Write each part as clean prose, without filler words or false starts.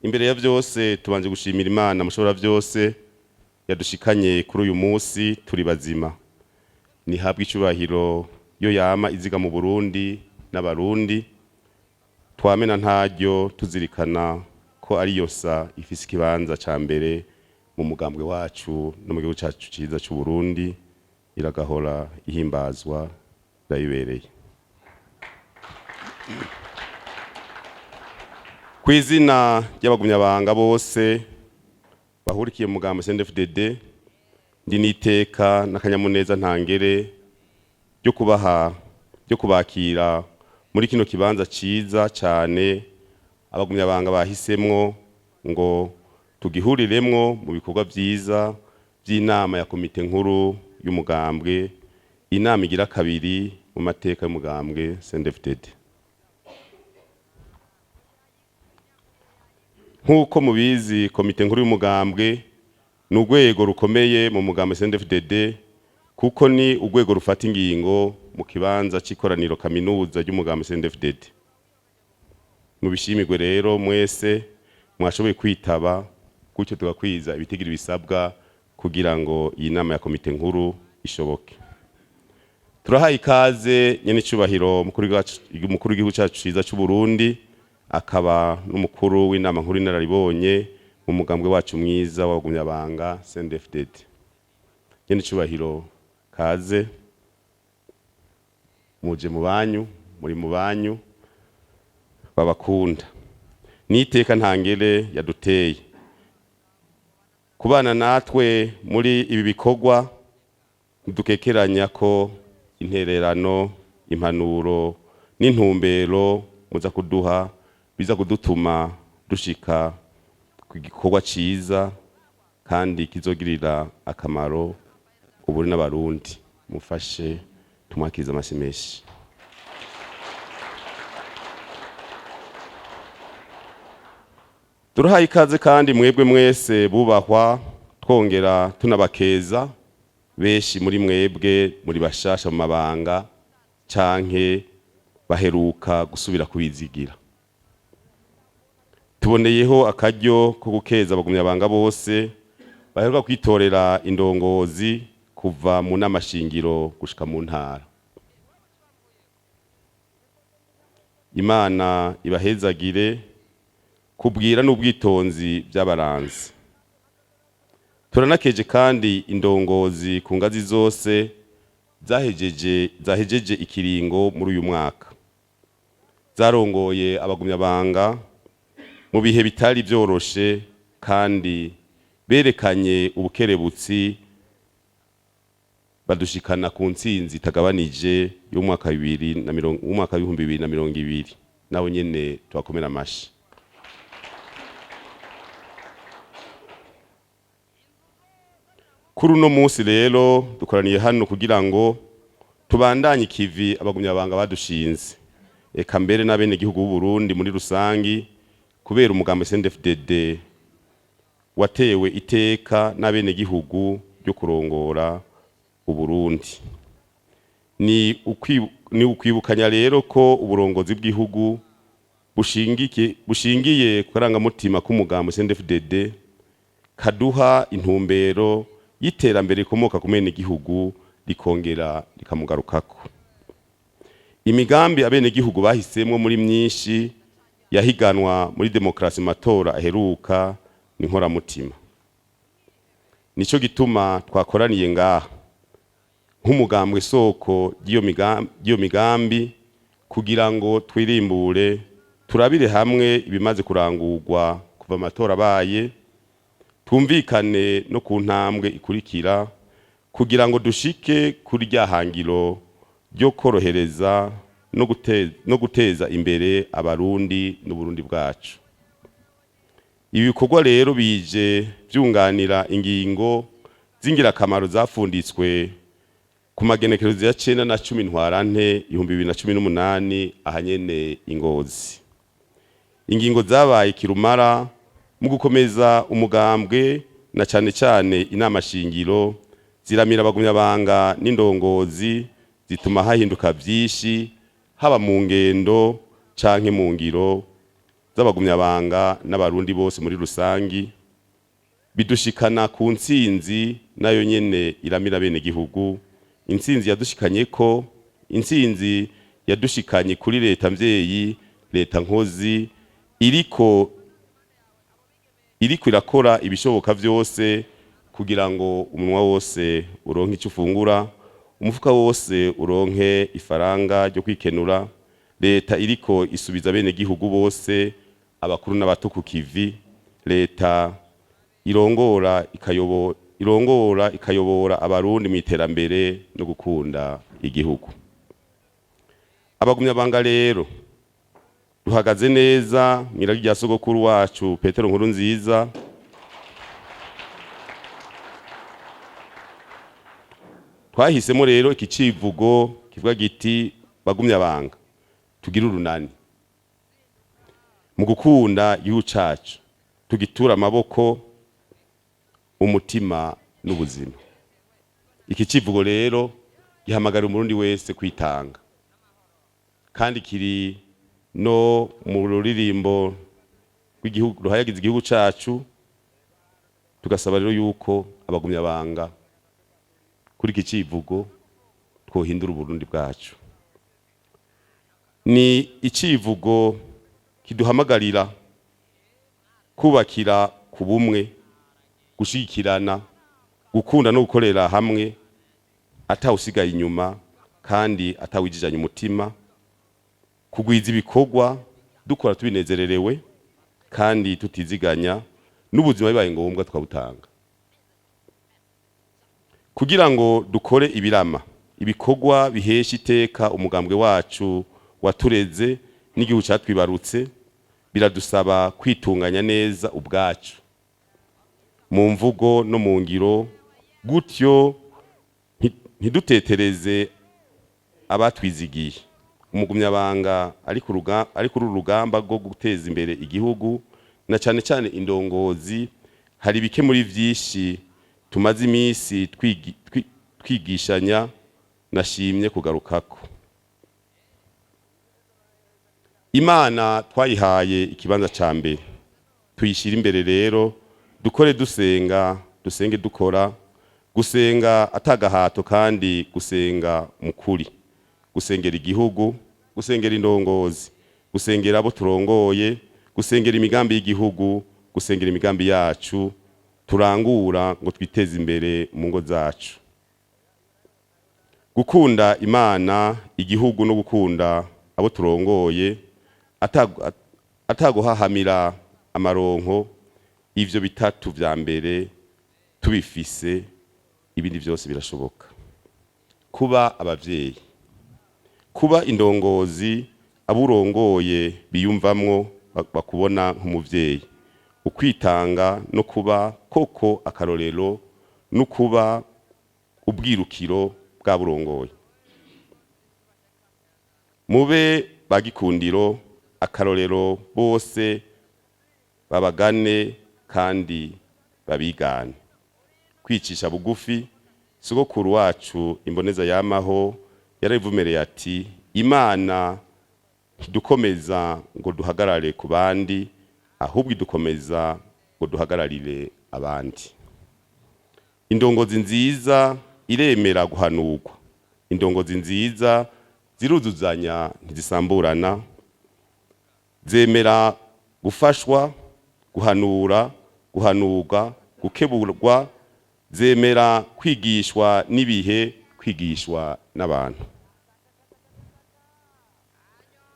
Imbere ya byose, tubanje gushimira Imana mushobora byose yadushikanye kuri uyu munsi turi bazima. Nihabwe icubahiro yo yama iziga mu Burundi n'Abarundi. Twamena ntaryo tuzirikana ko ari yosa ifise ikibanza ca mbere mu mugambwe wacu no mu gihugu cacu ciza c'u Burundi. Iragahora ihimbazwa, irabibereye. Ku izina ry'abagumyabanga bose bahurikiye mu mugambwe CNDD-FDD, ndi n'iteka n'akanyamuneza ntangere ryo kubaha, ryo kubakira muri kino kibanza ciza cane abagumyabanga bahisemwo ngo tugihuriremwo mu bikorwa vyiza vy'inama ya komite nkuru y'umugambwe, inama igira kabiri mu mateka y'umugambwe CNDD-FDD. Nk'uko mubizi, komite nkuru y'umugambwe ni urwego rukomeye mu mugambwe CNDD-FDD, kuko ni urwego rufata ingingo mu kibanza c'ikoraniro kaminuza ry'umugambwe CNDD-FDD. Mubishimirwe rero mwese mwashoboye kwitaba, gutyo tugakwiza ibitigiri bisabwa kugira ngo iyi nama ya komite nkuru ishoboke. Turahaye ikaze nyen'icubahiro mukuru w'igihugu cacu ciza c'u Burundi, akaba n'umukuru w'inama nkuru inararibonye mu mugambwe wacu mwiza w'abagumyabanga CNDD-FDD. Nyen'icubahiro, kaze, muje mu banyu, muri mu banyu babakunda. N'iteka ntangere yaduteye kubana natwe muri ibi bikorwa. Ntidukekeranya ko intererano, impanuro n'intumbero muza kuduha biza kudutuma dushika ku gikorwa ciza kandi kizogirira akamaro uburi n'Abarundi. Mufashe tumwakirize amashyi menshi. Turahaye ikaze kandi mwebwe mwese bubahwa, twongera tunabakeza. Benshi muri mwebwe muri bashasha mu mabanga canke baheruka gusubira kubizigira. Tuboneyeho akaryo ko gukeza abagumyabanga bose baheruka kwitorera indongozi kuva mu nama shingiro gushika mu ntara. Imana ibahezagire kubwira n'ubwitonzi by'abaranzi. Turanakeje kandi indongozi ku ngazi zose zahejeje ikiringo muri uyu mwaka, zarongoye abagumyabanga mu bihe bitari byoroshe kandi berekanye ubukerebutsi, badushikana ku ntsinzi itagabanije y'umwaka 2020, umwaka w'2020. Naho nyene tubakomera amashi. Kuri uno munsi rero dukoraniye hano kugira ngo tubandanye ikivi abagumyabanga badushinze, eka mbere n'abenegihugu b'u Burundi muri rusangi, kubera umugambi CNDD-FDD watewe iteka n'abenegihugu ryo kurongora Uburundi. Ni ukwibukanya rero ko uburongozi bw'igihugu bushingiye ku karangamutima k'umugambi CNDD-FDD kaduha intumbero y'iterambere rikomoka ku gihugu, rikongera rikamugarukako. Imigambi abenegihugu bahisemwo muri myinshi yahiganwa muri demokarasi mu matora aheruka ni nkoramutima. Nico gituma twakoraniye ngaha nk'umugambwe soko ry'iyo migambi, kugira ngo twirimbure, turabire hamwe ibimaze kurangurwa kuva amatora abaye, twumvikane no ku ntambwe ikurikira kugira ngo dushike kuri rya hangiro ryo korohereza no guteza imbere Abarundi n'Uburundi bwacu. Ibi bikorwa rero bije vyunganira ingingo z'ingirakamaro zafunditswe ku magenekerezo ya 9 na 10 Ntwarante 2018 ahanyene i Ngozi. Ingingo zabaye kirumara mu gukomeza umugambwe na cane cane inama shingiro, ziramira abagumyabanga n'indongozi, zituma hahinduka vyinshi haba mu ngendo canke mu ngiro. z'abagumyabanga n'abarundi bose muri rusangi, bidushikana ku ntsinzi nayo nyene iramira bene gihugu, intsinzi yadushikanye ko intsinzi yadushikanye kuri leta mvyeyi, leta nkozi iriko irakora ibishoboka vyose kugira ngo umunwa wose uronke icyo ufungura, umufuka wose uronke ifaranga ryo kwikenura. Leta iriko isubiza bene gihugu bose, abakuru n'abato, ku kivi. Leta irongora ikayobora abarundi mu iterambere no gukunda igihugu. Abagumyabanga rero duhagaze neza mw'iragi rya sogokuru wacu Petero Nkuru Nziza. Twahisemo rero iki civugo kivuga giti: "Bagumyabanga, tugire urunani mu gukunda igihugu cacu, tugitura amaboko, umutima n'ubuzima." Iki civugo rero gihamagarira umurundi wese kwitanga, kandi kiri no mu ruririmbo rw'igihugu ruhayagiza igihugu cacu. Tugasaba rero yuko abagumyabanga kuri iki civugo twohindura uburundi bwacu. Ni icivugo kiduhamagarira kubakira ku bumwe, gushigikirana, gukunda no gukorera hamwe, atawusigaye inyuma kandi atawijijanye umutima, kugwiza ibikorwa dukora tubinezererewe kandi tutiziganya, n'ubuzima bibaye ngombwa tukabutanga kugira ngo dukore ibirama, ibikorwa bihesha iteka umugambwe wacu watureze n'igihugu catwibarutse. Biradusaba kwitunganya neza ubwacu mu mvugo no mu ngiro, gutyo ntidutetereze abatwizigiye. Umugumyabanga ari kuri uru rugamba rwo guteza imbere igihugu, na cane cane indongozi, hari bike muri vyinshi tumaze iminsi twigishanya nashimye kugarukako. Imana twayihaye ikibanza ca mbere, tuyishyira imbere. Rero dukore dusenga, dusenge dukora, gusenga atagahato kandi gusenga mu kuri, gusengera igihugu, gusengera indongozi, gusengera abo turongoye, gusengera imigambi y'igihugu, gusengera imigambi yacu turangura ngo twiteze imbere mu ngo zacu. Gukunda Imana, igihugu no gukunda abo turongoye ataguhahamira amaronko, ivyo bitatu vya mbere tubifise, ibindi vyose birashoboka. Kuba abavyeyi, kuba indongozi abo urongoye biyumvamwo, bakubona nk'umuvyeyi, ukwitanga no kuba koko akarorero no kuba ubwirukiro bw'aburongoye. Mube bagikundiro, akarorero, bose babagane kandi babigane. Kwicisha bugufi, sogokuru wacu imboneza yamaho yarabivumereye ati: "Imana ntidukomeza ngo duhagarare ku bandi, ahubwo idukomeza ngo duhagararire abandi." Indongozi nziza iremera guhanurwa. Indongozi nziza ziruzuzanya, ntizisamburana. Zemera gufashwa, guhanura, guhanurwa, gukeburwa. Zemera kwigishwa n'ibihe, kwigishwa n'abantu.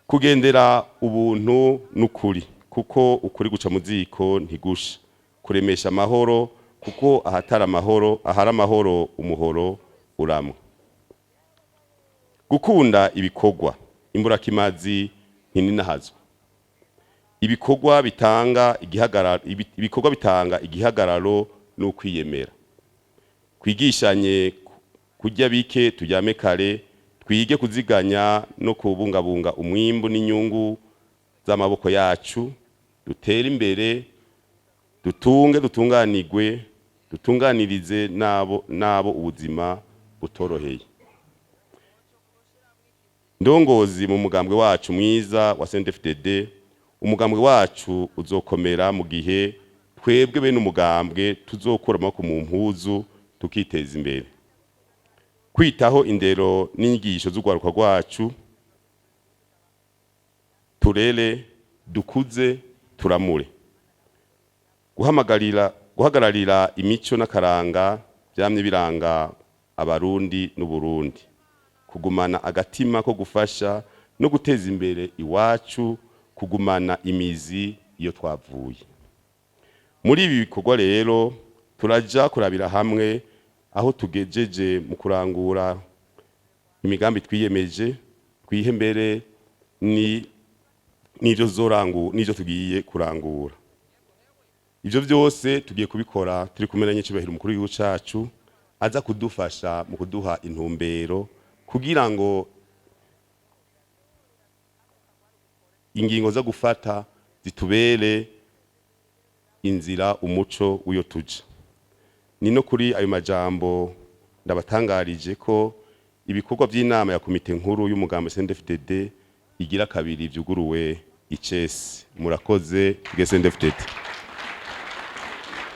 Kugendera ubuntu n'ukuri, kuko ukuri guca mu ziko ntigusha. Kuremesha amahoro, kuko ahatari amahoro, ahari amahoro umuhoro uramwa. Gukunda ibikorwa, imburakimazi ntininahazwa. Ibikorwa bitanga igihagararo n'ukwiyemera. Twigishanye kurya bike, turyame kare, twige kuziganya no kubungabunga umwimbu n'inyungu z'amaboko yacu, dutere imbere, dutunge, dutunganirwe, dutunganirize n'abo ubuzima butoroheye. Ndongozi mu mugambwe wacu mwiza wa CNDD-FDD, Umugambwe wacu uzokomera mu gihe twebwe bene umugambwe tuzokura amaboko mu mpuzu tukiteza imbere. Kwitaho indero n'inyigisho z'urwaruka rwacu, turere, dukuze, turamure. Guhamagarira guhagararira imico n'akaranga vyamye biranga Abarundi n'Uburundi. Kugumana agatima ko gufasha no guteza imbere iwacu, kugumana imizi iyo twavuye. Muri ibi bikorwa rero turaja kurabira hamwe aho tugejeje mu kurangura imigambi twiyemeje, twihe mbere ni n'ivyo zorangu n'ivyo tugiye kurangura. Ivyo vyose tugiye kubikora turi kumwe na nyicubahiro umukuru w'igihugu cacu, aza kudufasha mu kuduha intumbero kugira ngo ingingo zo gufata zitubere inzira, umuco w'iyo tuja. Ni no kuri ayo majambo ndabatangarije ko ibikorwa by'inama ya komite nkuru y'umugambi CNDD-FDD igira kabiri vyuguruwe icese. Murakoze. Tuge CNDD-FDD.